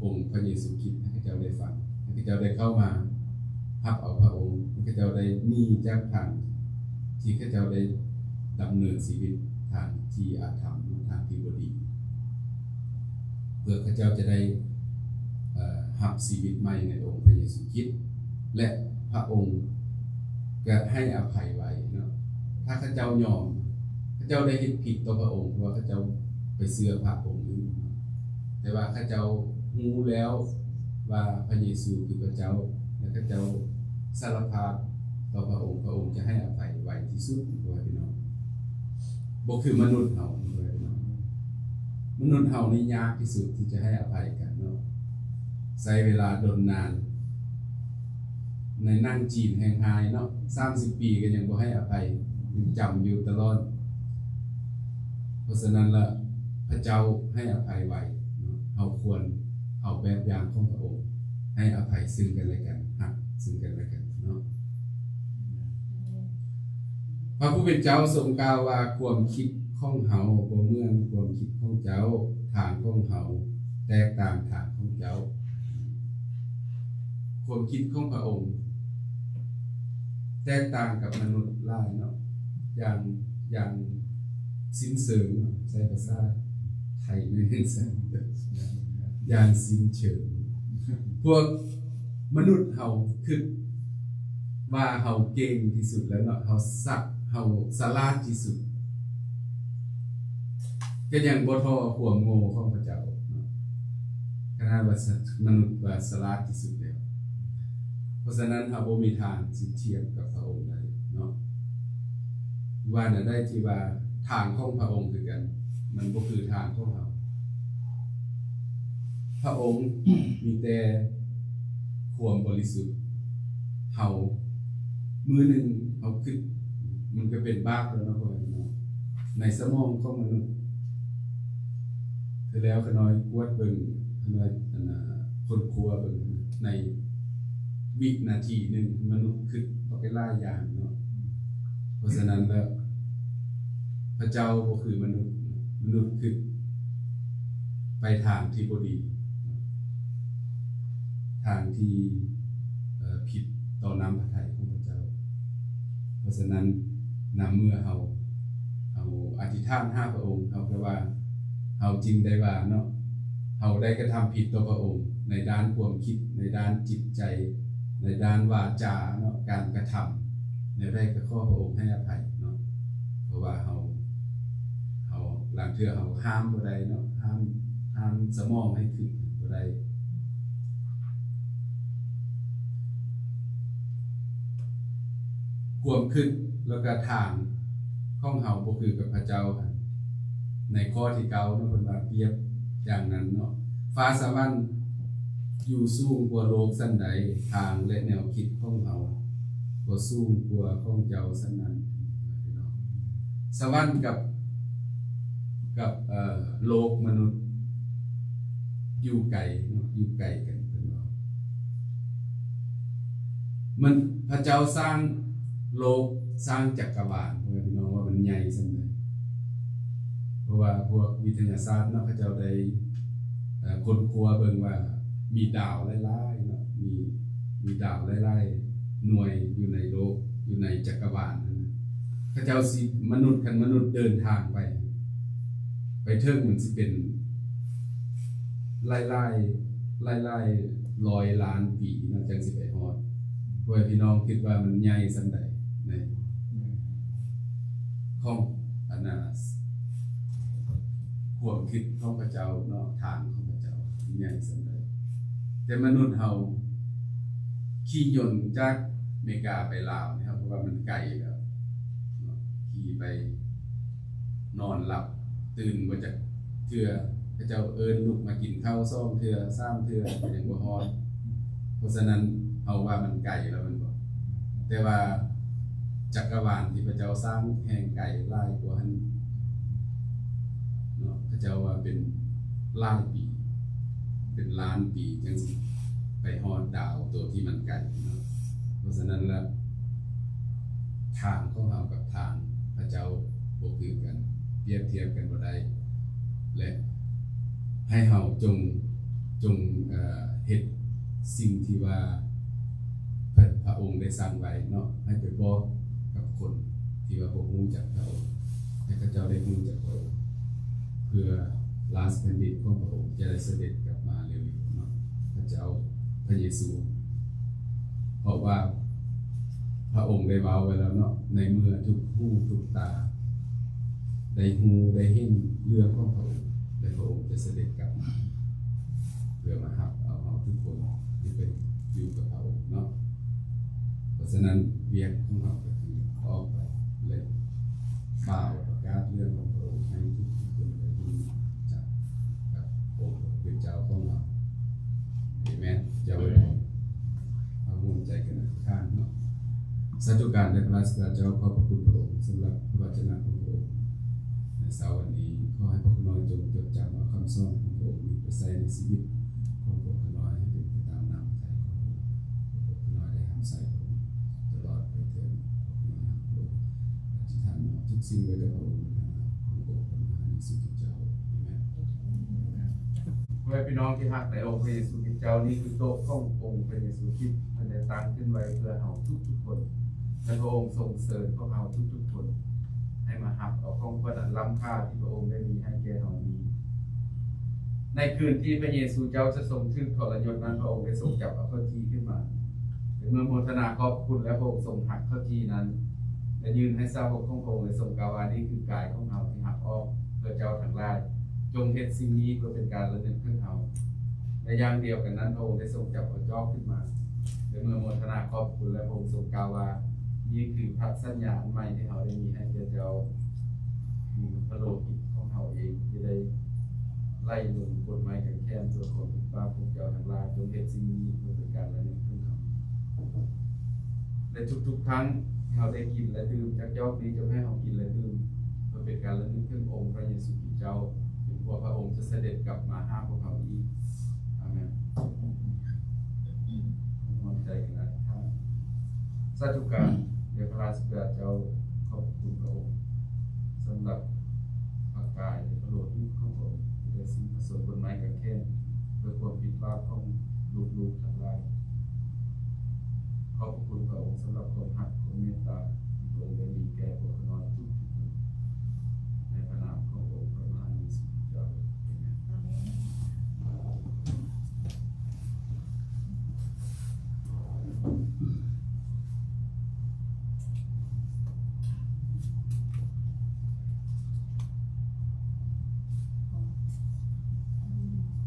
ອົງພະເຢຊູຄຣິດໃຫ້ເຂົາເຈົ້າໄດ້ຟັງ ໃຫ້ເຂົາເຈົ້າໄດ້ເຂົ້າມາຮັບເອົາພະອົງ ໃຫ້ເຂົາເຈົ້າໄດ້ໜີຈາກທາງທີ່ເຂົາເຈົ້າໄດ້ດຳເນີນຊີວິດທາງທີ່ອະທຳ ທາງທີ່ບໍ່ດີ ເພື່ອເຂົາເຈົ້າຈະໄດ້ ເອີ ຮັບຊີວິດໃໝ່ໃນອົງພະເຢຊູຄຣິດ ແລະ ພະອົງກໍໃຫ້ອະໄພໄວເນາະ. ຖ້າເຂົາເຈົ້າຍອມ ເຂົາເຈົ້າໄດ້ເຮັດຜິດຕໍ່ພະອົງ ເພາະວ່າເຂົາເຈົ້າໄປເຊື່ອພະອົງອື່ນ ແຕ່ວ່າເຂົາເຈົ້າຮູ້ແລ້ວວ່າພະເຢຊູຄືພະເຈົ້າ ແລະ ເຂົາເຈົ້າສາລະພາບຕໍ່ພະອົງ ພະອົງຈະໃຫ້ອະໄພໄວທີ່ສຸດ ພໍ່ແມ່ພີ່ນ້ອງ. ບໍ່ຄືມະນຸດເຮົາ ມະນຸດເຮົານີ້ຍາກທີ່ສຸດທີ່ຈະໃຫ້ອະໄພກັນເນາະ ໃຊ້ເວລາດົນນານ. ໃນໜັງຈີນແຮ່ງຮ້າຍເນາະ ສາມສິບປີກໍຍັງບໍ່ໃຫ້ອະໄພ ຍັງຈຳຢູ່ຕະຫຼອດ. ເພາະສະນັ້ນລະ ພະເຈົ້າໃຫ້ອະໄພໄວເນາະ, ເຮົາຄວນເອົາແບບຢ່າງຂອງພະອົງ, ໃຫ້ອະໄພຊຶ່ງກັນແລະກັນ, ຮັກຊຶ່ງກັນແລະກັນເນາະ. ພະຜູ້ເປັນເຈົ້າຊົງກ່າວວ່າ ຄວາມຄິດຂອງເຮົາບໍ່ເໝືອນຄວາມຄິດຂອງເຈົ້າ, ທາງຂອງເຮົາແຕກຕ່າງທາງຂອງເຈົ້າ. ຄວາມຄິດຂອງພະອົງແຕກຕ່າງກັບມະນຸດຫຼາຍເນາະ, ຢ່າງ ຢ່າງສິ້ນເຊີງເນາະ, ໃຊ້ພາສາໄທໜ້ອຍໜຶ່ງຊະ ຢ່າງສິ້ນເຊີງ. ພວກມະນຸດເຮົາຄິດວ່າເຮົາເກັ່ງທີ່ສຸດແລ້ວເນາະ, ເຮົາສະ ເຮົາສະຫຼາດທີ່ສຸດ ກໍຍັງບໍ່ທໍ່ຄວາມໂງ່ຂອງພະເຈົ້າເນາະ, ຂະໜາດວ່າສະ ມະນຸດວ່າສະຫຼາດທີ່ສຸດແລ້ວ. ເພາະສະນັ້ນ ເຮົາບໍ່ມີທາງຊິທຽບກັບພະອົງໄດ້ເນາະ. ວ່າແນວໃດທີ່ວ່າທາງຂອງພະອົງຄືກັນ, ມັນບໍ່ຄືທາງຂອງເຮົາ. ພະອົງມີແຕ່ຄວາມບໍລິສຸດ. ເຮົາ ມື້ໜຶ່ງເຮົາຄິດ ມັນກໍເປັນບາບແລ້ວເນາະ ພໍ່ແມ່ພີ່ນ້ອງ, ໃນສະໝອງຂອງມະນຸດ. ເທື່ອແລ້ວຂ້ານ້ອຍກວດເບິ່ງ, ຂ້ານ້ອຍ ອັນນ່າ ຄົ້ນຄວ້າເບິ່ງ, ໃນວິນາທີໜຶ່ງ ມະນຸດຄິດໄປຫຼາຍຢ່າງເນາະ. ເພາະສະນັ້ນແລ້ວ ພະເຈົ້າບໍ່ຄືມະນຸດ, ມະນຸດຄິດໄປທາງທີ່ບໍ່ດີ, ທາງທີ່ ເອີ ຜິດຕໍ່ນ້ຳພະໄທຂອງພະເຈົ້າ. ເພາະສະນັ້ນ ນຳເມື່ອເຮົາ ເຮົາອະທິຖານຫາພະອົງ, ເຮົາກໍວ່າ ເຮົາຈຶ່ງໄດ້ວ່າເນາະ, ເຮົາໄດ້ກະທຳຜິດຕໍ່ພະອົງໃນດ້ານຄວາມຄິດ, ໃນດ້ານຈິດໃຈ, ໃນດ້ານວາຈາເນາະ, ການກະທຳແນວໃດກໍຂໍພະອົງໃຫ້ອະໄພເນາະ. ເພາະວ່າເຮົາ ເຮົາ ລາງເທື່ອເຮົາຫ້າມບໍ່ໄດ້ເນາະ, ຫ້າມ ຫ້າມສະໝອງໃຫ້ຄິດບໍ່ໄດ້. ຄວາມຄິດ ແລ້ວກະທາງຂອງເຮົາບໍ່ຄືກັບພະເຈົ້າຫັ້ນ. ໃນຂໍ້ທີເກົ້າເນາະ ເພິ່ນວ່າປຽບຢ່າງນັ້ນເນາະ, ຟ້າສະຫວັນຢູ່ສູງກວ່າໂລກສ່ຳໃດ, ທາງ ແລະ ແນວຄິດຂອງເຮົາກໍສູງກວ່າຂອງເຈົ້າສ່ຳນັ້ນ. ສະຫວັນກັບ ກັບ ເອີ ໂລກມະນຸດຢູ່ໄກເນາະ, ຢູ່ໄກກັນ ເພິ່ນເວົ້າ. ມັນ ພະເຈົ້າສ້າງໂລກ, ສ້າງຈັກກະວານ, ພໍ່ແມ່ພີ່ນ້ອງ ວ່າມັນໃຫຍ່ສ່ຳໃດ. ເພາະວ່າພວກວິທະຍາສາດເນາະ, ເຂົາເຈົ້າໄດ້ ເອີ ຄົ້ນຄວ້າເບິ່ງວ່າມີດາວຫຼາຍໆເນາະ, ມີ ມີດາວຫຼາຍໆໜ່ວຍຢູ່ໃນໂລກ, ຢູ່ໃນຈັກກະວານນັ້ນນະ. ເຂົາເຈົ້າຊິ ມະນຸດ, ຄັນມະນຸດເດີນທາງໄປ ໄປເຖິງມັນຊິເປັນຫຼາຍໆ ຫຼາຍໆຮ້ອຍລ້ານປີເນາະ ຈັ່ງຊິໄປຮອດ. ພໍ່ແມ່ພີ່ນ້ອງຄິດວ່າມັນໃຫຍ່ສ່ຳໃດໃນ ຂອງ ອັນນ່າ ຄວາມຄິດຂອງພະເຈົ້າເນາະ, ທາງຂອງພະເຈົ້າໃຫຍ່ສ່ຳໃດ. ແຕ່ມະນຸດເຮົາຂີ່ຍົນຈາກເມກາໄປລາວນີ້ ເຮົາກໍວ່າມັນໄກແລ້ວເນາະ, ຂີ່ໄປນອນຫຼັບຕື່ນບໍ່ຈັກເທື່ອ, ເຂົາເຈົ້າເອີ້ນລຸກມາກິນເຂົ້າສອງເທື່ອສາມເທື່ອກໍຍັງບໍ່ຮອດ. ເພາະສະນັ້ນເຮົາວ່າມັນໄກແລ້ວແມ່ນບໍ່? ແຕ່ວ່າຈັກກະວານທີ່ພະເຈົ້າສ້າງແຮ່ງໄກຫຼາຍກວ່າຫັ້ນເນາະ, ເຂົາເຈົ້າວ່າເປັນຫຼາຍປີ ເປັນລ້ານປີຈັ່ງຊິໄປຮອດດາວໂຕທີ່ມັນໄກເນາະ. ເພາະສະນັ້ນລະ ທາງຂອງເຮົາກັບທາງພະເຈົ້າບໍ່ຄືກັນ, ປຽບທຽບກັນບໍ່ໄດ້ ແລະ ໃຫ້ເຮົາຈົ່ງ ຈົ່ງ ເອີ ເຮັດສິ່ງທີ່ວ່າ ພະ ພະອົງໄດ້ສັ່ງໄວ້ເນາະ, ໃຫ້ໄປບອກກັບຄົນທີ່ວ່າບໍ່ຮູ້ຈັກພະອົງ ໃຫ້ເຂົາເຈົ້າໄດ້ຮູ້ຈັກພະອົງ, ເພື່ອລາຊະແຜ່ນດິນຂອງພະອົງຈະໄດ້ສະເດັດກັບມາເລັວໆເນາະ. ພະເຈົ້າ ພະເຢຊູ ເພາະວ່າພະອົງໄດ້ເວົ້າໄວ້ແລ້ວເນາະ, ໃນເມື່ອທຸກຫູທຸກຕາໄດ້ຮູ້ໄດ້ເຫັນເລື່ອງຂອງພະອົງ ແລະ ພະອົງຈະສະເດັດກັບມາ ເພື່ອມາຮັບເອົາເຮົາທຸກຄົນທີ່ໄປຢູ່ກັບພະອົງເນາະ. ເພາະສະນັ້ນ ວຽກຂອງເຮົາກໍຄືອອກໄປ ແລະ ກ່າວປະກາດເລື່ອງຂອງພະອົງໃຫ້ທຸກໆຄົນໄດ້ຮູ້ຈັກກັບອົງພະຜູ້ເປັນເຈົ້າຂອງເຮົາ. ເອເມນ. ເຈົ້າເອີຍ ເຮົາຮ່ວມໃຈກັນອະທິຖານເນາະ. ສາທຸການແດ່ພະລາຊະບິດາເຈົ້າ, ຂອບພະຄຸນພະອົງສຳລັບພະວະຈະນະຂອງພະອົງໃນເຊົ້າວັນນີ້. ຂໍໃຫ້ພວກຂ້ານ້ອຍຈົ່ງຈົດຈຳເອົາຄຳສອນຂອງພະອົງນີ້ໄປໃຊ້ໃນຊີວິດຂອງພວກຂ້ານ້ອຍ ໃຫ້ເປັນໄປຕາມນ້ຳພະໄທຂອງພະອົງ. ພວກຂ້ານ້ອຍໄດ້ຮັບໃຊ້ພະອົງຕະຫຼອດໄປເຖິງ ພວກຂ້ານ້ອຍຮັກພະອົງ. ອະທິຖານມອບທຸກສິ່ງໄວ້ກັບພະອົງໃນນາມຂອງອົງພະມະຫາເຢຊູຄຣິດເຈົ້າ. ອາເມນ. ພໍ່ແມ່ພີ່ນ້ອງທີ່ຮັກໃນອົງພະເຢຊູຄຣິດເຈົ້າ, ນີ້ຄືໂຕະຂອງອົງພະເຢຊູຄຣິດ, ເພິ່ນໄດ້ຕັ້ງຂຶ້ນໄວ້ເພື່ອເຮົາທຸກໆຄົນ, ແລະ ພະອົງຊົງເຊີນພວກເຮົາທຸກໆຄົນໃຫ້ມາຮັບເອົາຂອງຂວັນອັນລ້ຳຄ່າທີ່ພະອົງໄດ້ມີໃຫ້ແກ່ເຮົານີ້. ໃນຄືນທີ່ພະເຢຊູເຈົ້າຈະຊົງຖືກທໍລະຍົດນັ້ນ, ພະອົງໄດ້ຊົງຈັບເອົາເຂົ້າຈີ່ຂຶ້ນມາ ແລະ ເມື່ອໂມທະນາຂອບພະຄຸນແລ້ວ, ພະອົງຊົງຫັກເຂົ້າຈີ່ນັ້ນ ແລະ ຍື່ນໃຫ້ສາວົກຂອງພະອົງ ແລະ ຊົງກ່າວວ່າ, ນີ້ຄືກາຍຂອງເຮົາທີ່ຫັກອອກເພື່ອເຈົ້າທັງຫຼາຍ, ຈົ່ງເຮັດສິ່ງນີ້ເພື່ອເປັນການລະນຶກເຖິງເຮົາ. ແລະ ຢ່າງດຽວກັນນັ້ນ, ພະອົງໄດ້ຊົງຈັບເອົາຈອກຂຶ້ນມາ ແລະ ເມື່ອໂມທະນາຂອບຄຸນແລ້ວ, ພະອົງຊົງກ່າວວ່າ, ນີ້ຄືພະສັນຍາອັນໃໝ່ທີ່ເຮົາໄດ້ມີໃຫ້ແກ່ເຈົ້າ, ຄືພະໂລຫິດຂອງເຮົາເອງທີ່ໄດ້ໄຫຼລົງບົນໄມ້ກາງແຂນ ເພື່ອຄວາມຜິດບາບຂອງເຈົ້າທັງຫຼາຍ. ຈົ່ງເຮັດສິ່ງນີ້ເພື່ອເປັນການລະນຶກເຖິງເຮົາ. ແລະ ທຸກໆຄັ້ງທີ່ເຮົາໄດ້ກິນ ແລະ ດື່ມຈາກຈອກນີ້, ຈົ່ງໃຫ້ເຮົາກິນ ແລະ ດື່ມເພື່ອເປັນການລະນຶກເຖິງອົງພະເຢຊູຄຣິດເຈົ້າ, ຈົນກວ່າພະອົງຈະສະເດັດກັບມາຫາພວກເຮົາອີກ. ອາເມນ. ຮ່ວມໃຈກັນອະທິຖານ. ສາທຸການແດ່ພະລາຊະບິດາເຈົ້າ, ຂອບພະຄຸນພະອົງສຳລັບພະກາຍ ແລະ ພະໂລຫິດຂອງພະອົງ ທີ່ໄດ້ສິ້ນພະຊົນບົນໄມ້ກາງແຂນ ເພື່ອຄວາມຜິດບາບຂອງລູກໆທັງຫຼາຍ. ຂອບພະຄຸນພະອົງສຳລັບຄວາມຮັກ, ຄວາມເມດຕາທີ່ພະອົງໄດ້ມີແກ່ພວກຂ້ານ້ອຍທຸກໆຄົນ. ໃນພະນາມຂອງອົງພະມະຫາເຢຊູຄຣິດເຈົ້າ. ອາເມນ.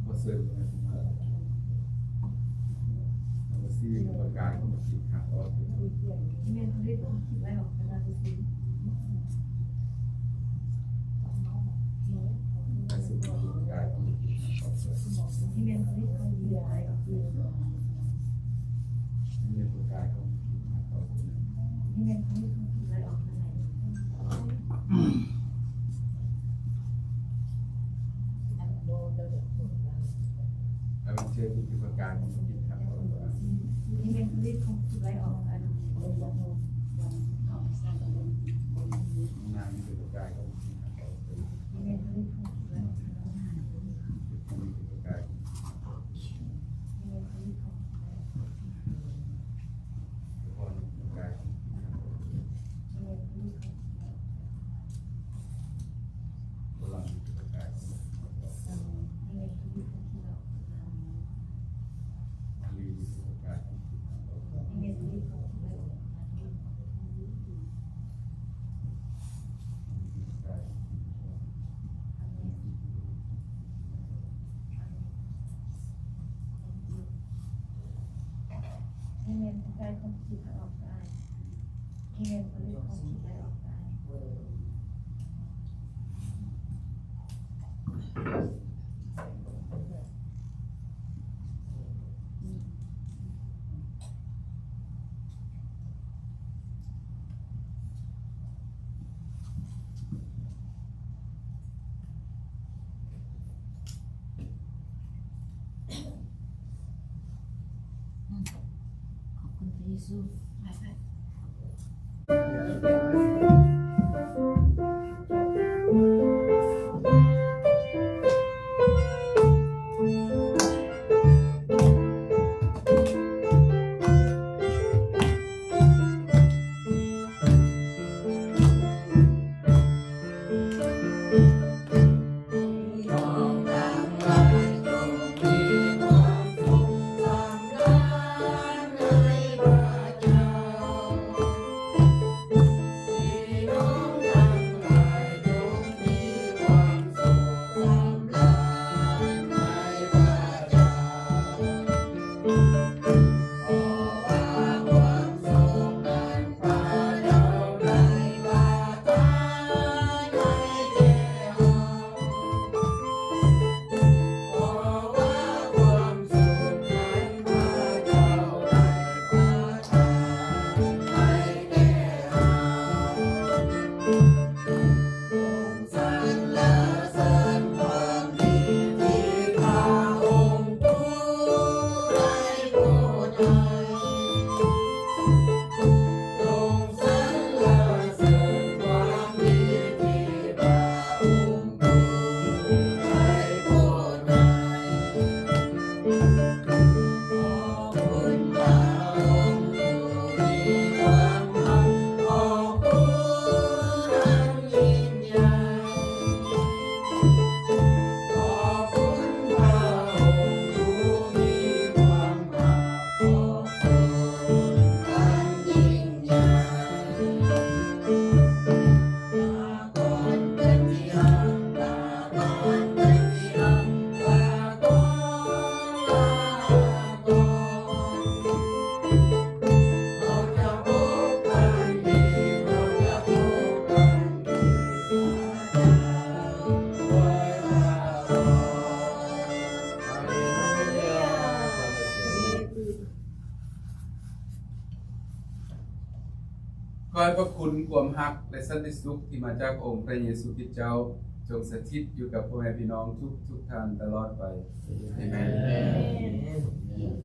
ຂໍເຊີນ ເອົາສີ່ປະການຂອງຈິດຫາອອກ. ອືມ ຂອບຄຸນພະເຢຊູ. ໄປ ໄປ. ທີ່ ຂອໃຫ້ພະຄຸນ, ຄວາມຮັກ ແລະ ສັນຕິສຸກທີ່ມາຈາກອົງພະເຢຊູຄຣິດເຈົ້າ ຈົ່ງສະຖິດຢູ່ກັບພໍ່ແມ່ພີ່ນ້ອງທຸກໆທ່ານຕະຫຼອດໄປ. ອາເມນ.